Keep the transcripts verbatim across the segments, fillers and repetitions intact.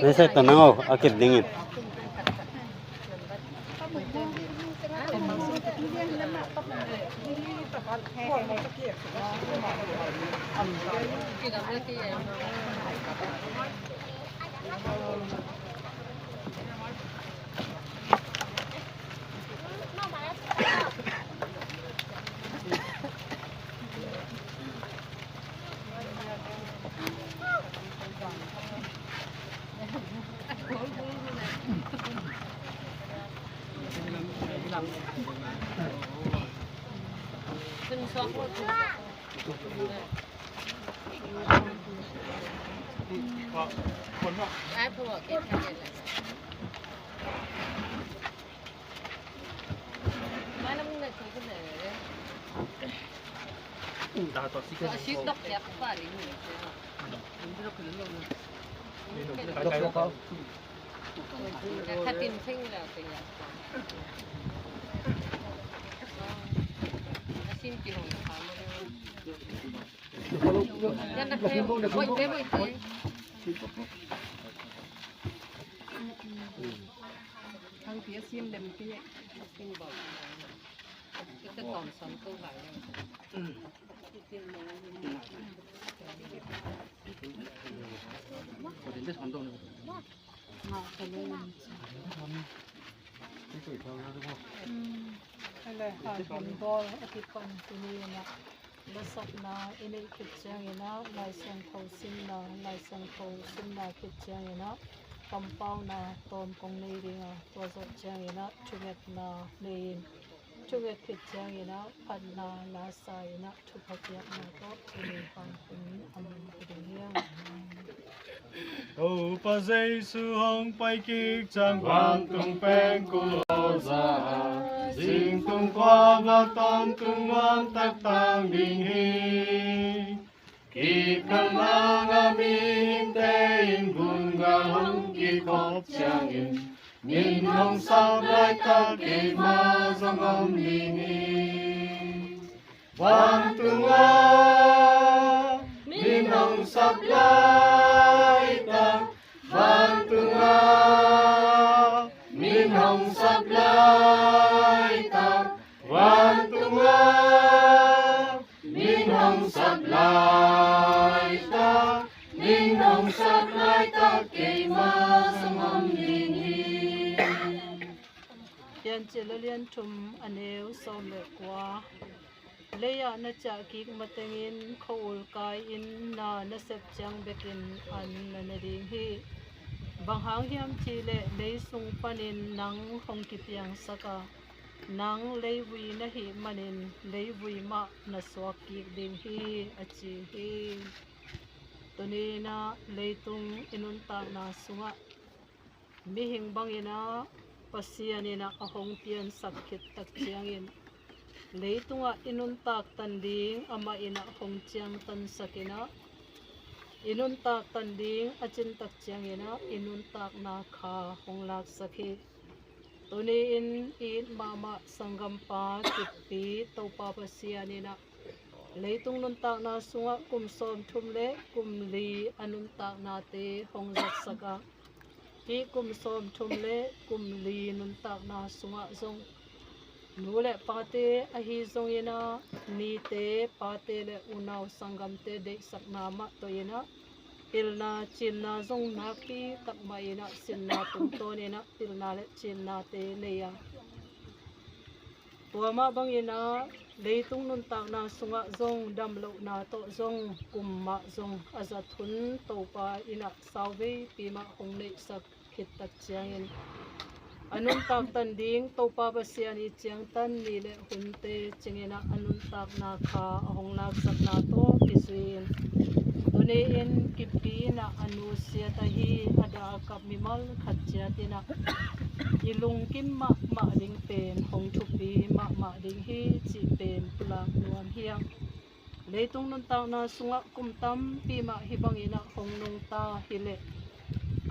Leisak ta nang o, a kip dingin. Hale, Hanhim Bawl a kipan tuni in ah, lasakna i neih khit ciangin ah, Lai Siangtho simna, Lai Siangtho simna khit ciangin ah, kampauna tawm kong nei ding a, tua zawh ciangin ah thungetna nei in, thunget khit ciangin ah phatna la sa in ah, thupha piakna tawh tuni pan hun a man hi ding hiam? Topa Jesu hong pai kik ciang vantung pengkul aw za a, zing tung khua va tawntung nuam tak tang ding hi. Kikal nang a mihingte in gun gal hong kikhop ciangin, min hong sap laitak keima zong om ding hi. Vantung ah min hong sap laitak, vantung ah min hong sap laitak, vantung ah min hong sap laitak, min hong sap laitak keima zong om ding hi. Piancil a lian thum, a neu sawm le kua. Lei-ah na ciah kik matengin khua-ul kai-in na na sep ciang bekin an na ne ding hi. Bang hang hiam cih leh lei sung panin nang hong kipiangsak a, nang leivui na hih manin leivui mah na suak kik ding hi, a ci hi. Tuni-in ah leitung i nuntakna sungah mihing bangin ah Pasian in ah a hong piansak khit tak ciangin, leitungah i nuntak tan ding amah in ah hong ciangtansak in ah, i nuntak tan ding a cin tak ciangin ah i nuntakna kha hong laksak hi. Tuni-in i it mahmah sanggampa Kippi, Topa Pasian in ah leitung nuntakna sungah kum sawmthum le kum li a nuntaknate hong zatsak a, hih kum sawmthum le kum li nuntakna sungah zong nu le pate ahi zongin ah, nite, pate le unau sanggamte deihsakna mah tawh in ah, pilna cinna zong nakpi tak mah in ah, sinna tungtawn in ah pilna le cinnate nei a, tua mah bangin ah leitung nuntakna sungah zong damlohna tawh zong kum mah zong a zat hun Topa in ah sauveipi mah hong neihsak khit tak ciangin, a nuntak tan ding Topa Pasian i ciangtan ni le hunte cingin ah a nuntakna kha a hong laksakna tawh kizui-in, tuni-in Kippi in ah a nusiat ahi a dah a kap mimal khat ciat in ah i lungkim mahmah ding pen hong thupi ding hi cih pen pulak nuam hi hang. Leitung nuntakna sungah kum tampi mah hih bangin ah hong nungta hileh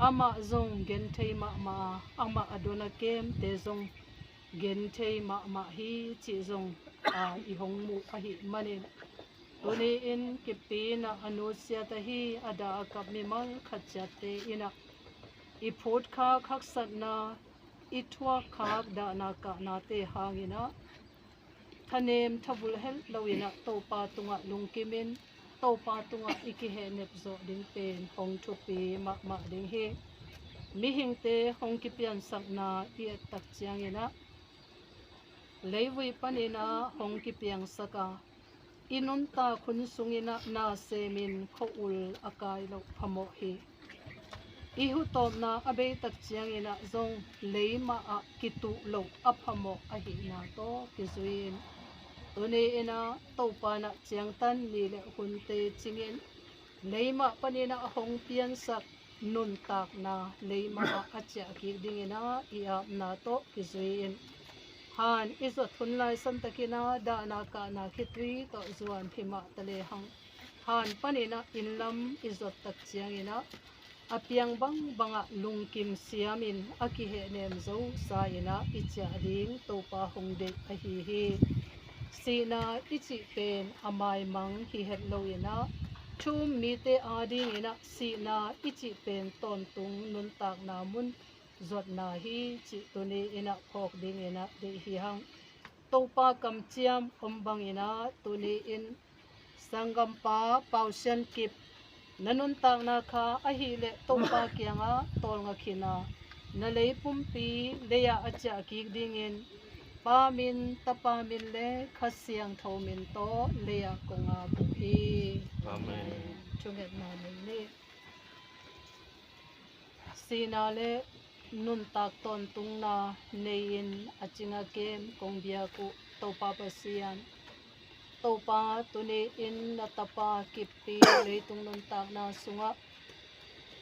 amah zong genthei mahmah a, amah a don a kemte zong genthei mahmah hi cih zong a i hong muh ahih manin, tuni-in kipin ah a nusiat ahi a dah a kap mimal khat ciatte in ah i phutkhak haksatna, i thuakkhak dahna kahnate hangin ah thanem thavul het loin ah Topa tungah lungkimin, Topa tungah i kihehnep zawh ding pen hong thupi mahmah ding hi. Mihingte hong kipiansakna i et tak ciangin ah leivui panin ah hong kipiangsak a, i nuntak hun sungin ah na semin khua-ul a kai loh phamawh hi. I hutawpna a bei tak ciangin ah zong leimah ah kituh loh a phamawh ahihna tawh kizui-in, tuni-in ah Topa in ah ciangtan ni le hunte cingin leimah panin ah hong piansak nuntakna leimah ah a ciah kik dingin ah i apna tawh kizui-in, han i zuat hun lai santakin ah dahna kahna khitui tawh zuan hi mah ta lehang, han panin ah inn lam i zuat tak ciangin ah a piang bangbang ah lungkim siamin a kihehnem zosa in ah i ciah ding Topa hong deih ahi hi. Sihna i cih pen a maimang hi het loin ah thu-um mite adingin ah sihna i cih pen tawntung nuntakna mun zuatna hi cih tuni-in ah phawk dingin ah deih hi hang. Topa kamciam om bangin ah tuni-in sanggampa Pausian Kip, na nuntakna kha ahih leh Topa kiangah tawlnga khin a, na lei pumpi lei-ah a ciah kik dingin Pa min, Tapa min le Kha Siangtho min tawh lei-ah kong ap uh hi. Amen. Thungetna nei ni. Sihna le nuntak tawntungna nei-in a cing a kem kong biak uh Topa Pasian, Topa, tuni-in na tapa Kippi leitung nuntakna sungah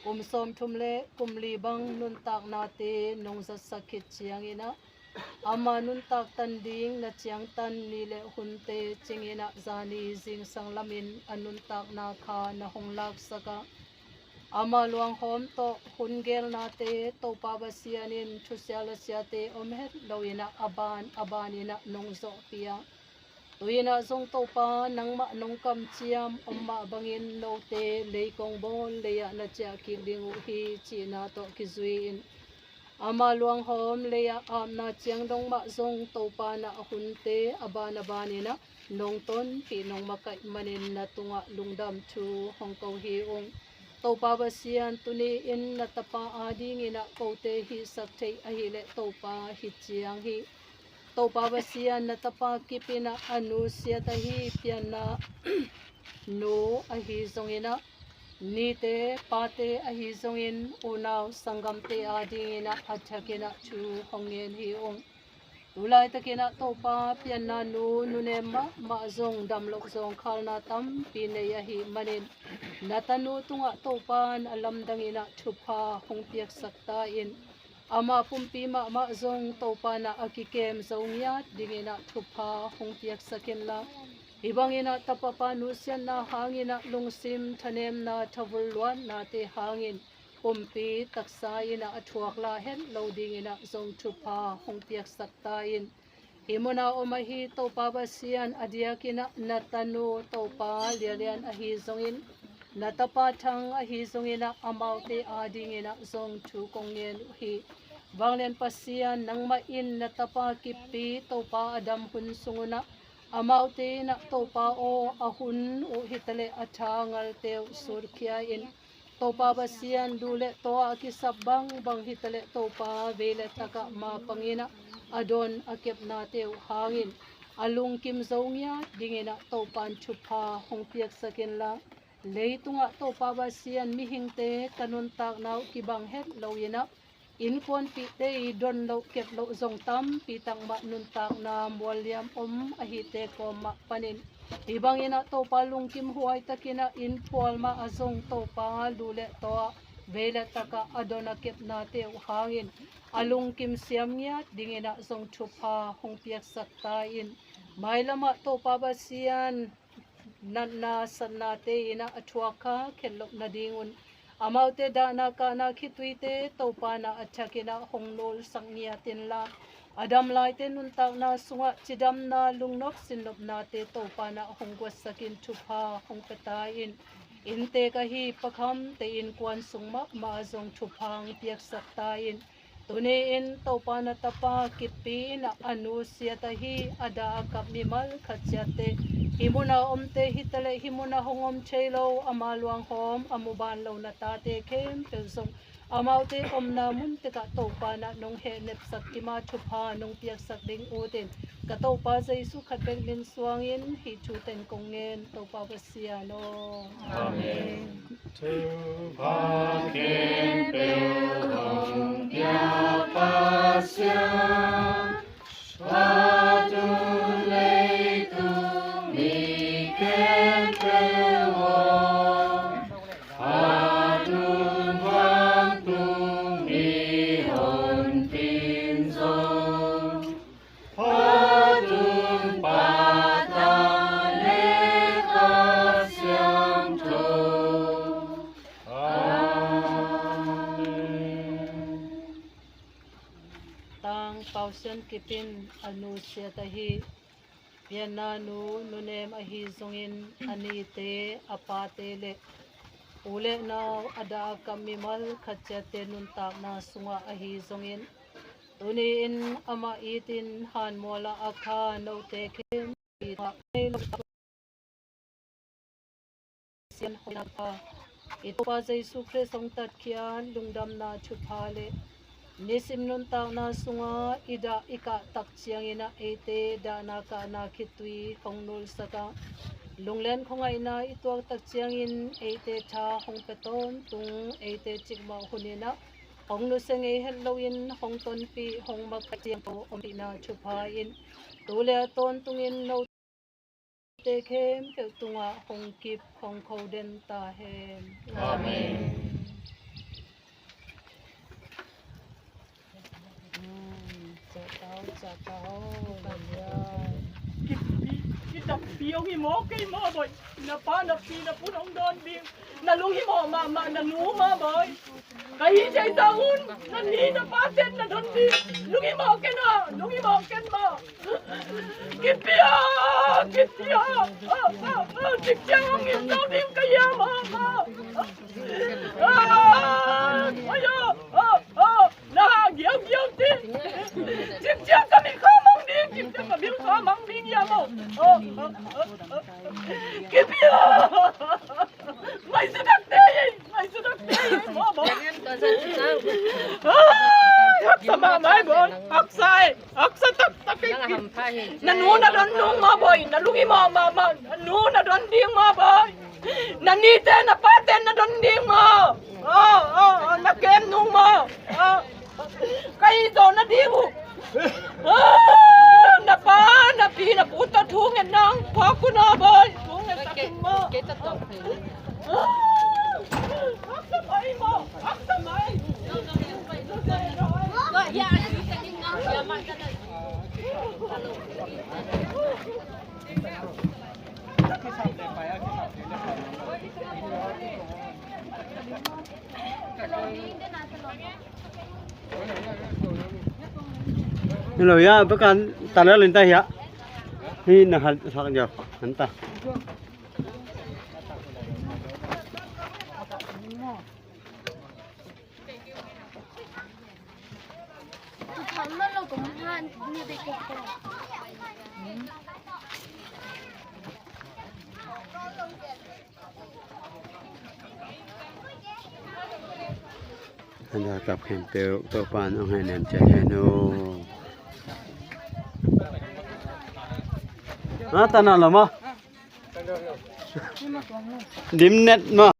kum sawmthum le kum li bang nuntaknate nong zatsak khit ciangin ah, ama nuntak tan ding na ciangtan ni le hunte cingin ah zani zingsang lamin a nuntakna kha na hong laksak a, ama luanghawm tawh hun gelnate Topa Pasian in thusia lasiate om het loin ah a ban a banin ah nong zawhpih a, tu-in ah zong Topa nangmah nong kamciam om mah bangin note lei kong bawl lei-ah na ciah kik ding uh hi cihna tawh kizui-in, ama luanghawm lei-ah apna ciang dong mah zong Topa na hunte a ban a banin ah nong tonpih nong makaih manin na tungah lungdam thu hong ko hi ung. Topa Pasian, tuni-in na tapa adingin ah kote hihsak theih ahih leh Topa hi ciang hi. Topa Pasian, na tapa Kippi in ah a nusiat ahi Pianna nu ahi zongin ah, nite pate ahi zongin unau sanggamte adingin ah a thakin ah thu hong ngen hi ung. Tu laitakin ah Topa, Pianna nu nunem mahmah zong damloh zawngkhalna tampi nei ahih manin, na tanu tungah Topa in a lamdangin ah thupha hong piaksak ta in, ama pumpi mahmah zong Topa in ah a kikem zo ngiat dingin ah thupha hong piaksak inla, hih bangin ah tapapa nusiatna hangin ah lungsim thanemna thavul luatnate hangin pumpi taksa in ah a thuak la het lo dingin ah zong thupha hong piaksak ta in. Hih muna om ahi Topa Pasian, a diakin ah na tanu Topa Lianlian ahi zongin, na tapa Thang ahi zongin ah amaute adingin ah zong thu kong ngen uh hi. Vanglian Pasian, nangmah in na tapa Kippi Topa a dam hun sung un ah amaute in ah Topa aw, a hun uh hitaleh a tha ngalte uh sutkhia in, Topa Pasian, duh le taw a kisap bangbang hitaleh Topa vei le takah mapangin ah a don a kepnate uh hangin a lungkim zo ngiat dingin ah Topa in thupha hong piaksak inla, leitungah Topa Pasian, mihingte ka nuntakna uh kibang het loin ah innkuanpihte i don loh kep loh zong tampi tak mah nuntakna mualliam om ahite kawm mah panin, hih bangin ah Topa lungkim huai takin ah inn phual mah ah zong Topa duh le taw ah veilet takah a don a kepnate uh hangin a lungkim siam ngiat dingin ah zong thupha hong piaksak ta in. Mailamah Topa Pasian natna satnate in ah a thuak kha khetloh nadingun amaute dahna kahna khituite Topa na a thakin ah hong nulsak ngiat inla, a dam laite nuntakna sungah cidamna lungnop sinnopnate Topa na hong guatsakin thupha hong pia ta in. Inntek ahi pakhamte innkuan sung mahmah ah zong thupha hong piaksak ta in. Tuni-in Topa na tapa kippi in a nusiat ahi a dah a kap mimal khat ciatte hih muna omte hitaleh hih muna hong om thei lo ama luanghawm a muban lo na tate khempeuh zong amaute omna mun tekah Topa na nong hehnepsak kima thupha nong piaksak ding utin ka Topa Jesu khat bek min suangin hih thu teng kong ngen Topa Pasian aw. Amen. Thupha khempeuh hong pia Pasian, a tun leitung mi khempeuh aw, a tun vantung mi honpin zong, a tun Pa, Tapa le Kha Siangtho. Amen. Tang Pausian Kip in a nusiat ahi Pianna nu nunem ahi zongin a nite a pate le u le nau a dah a kap mimal khat ciatte nuntakna sungah ahi zongin, tuni-in amah itin hanmual ah a kha note khempeuh i Topa Jesu Khrist hong tatkhiat lungdamna thupha le nisim nuntakna sungah i dah i kah tak ciangin ah eite dahna kahna khitui hong nulsak a, lunglen khuangaihna i tuak tak ciangin eite tha hong pia tawntung, eite cikmah hunin ah hong nusia ngei het loin hong tonpih hong mak ciang tawh ompihna thupha in tu le a tawntungin no te khempeuh tungah hong kip hong kho den ta hen. Amen. Amen. Ciah ta o, ciah ta o. Hallelujah. Ki, ki, ki tampi hong hi maw kei maw boy. Na pa na pi na pun hong dawn ding. Na lunghimawh mahmah na nu maw boy. Ka hi thei zah un na ni na pa ten na don ding. Lunghimawh ken a, lunghimawh ken maw. Kipia, kipia. Cikciang hong ngim zo ding ka hiam a. Ayo. Na ha giaugiau ti. Cikciang ka mil kha mang ding, cikciang ka mil kha mang ding hiam a. Kipia. Mai sudak te, mai sudak te, mo bo. Ai, haksa mahmah boy, haksa e, haksa taktak e. Na nu na don nung mo boy, na lunghimawh mahmah, na nu na don ding mo boy. Na nite na pate na don ding mo. Oh, oh, oh, na kem nung mo. Oh. Ka hi zaw na ding uh. Ah, na pa, na pi, na pu tawh thu ngen nang. Phawk un aw boy. Thu ngen sak un maw. Ah, haksa mai maw. Haksa mai. Hello ya, bekan tala linta ya. Ni na hal sak jo, anta. A dah kap khempeuh Topa'n hong hehnem ciat hen aw. A, tana lo maw? Dim net maw?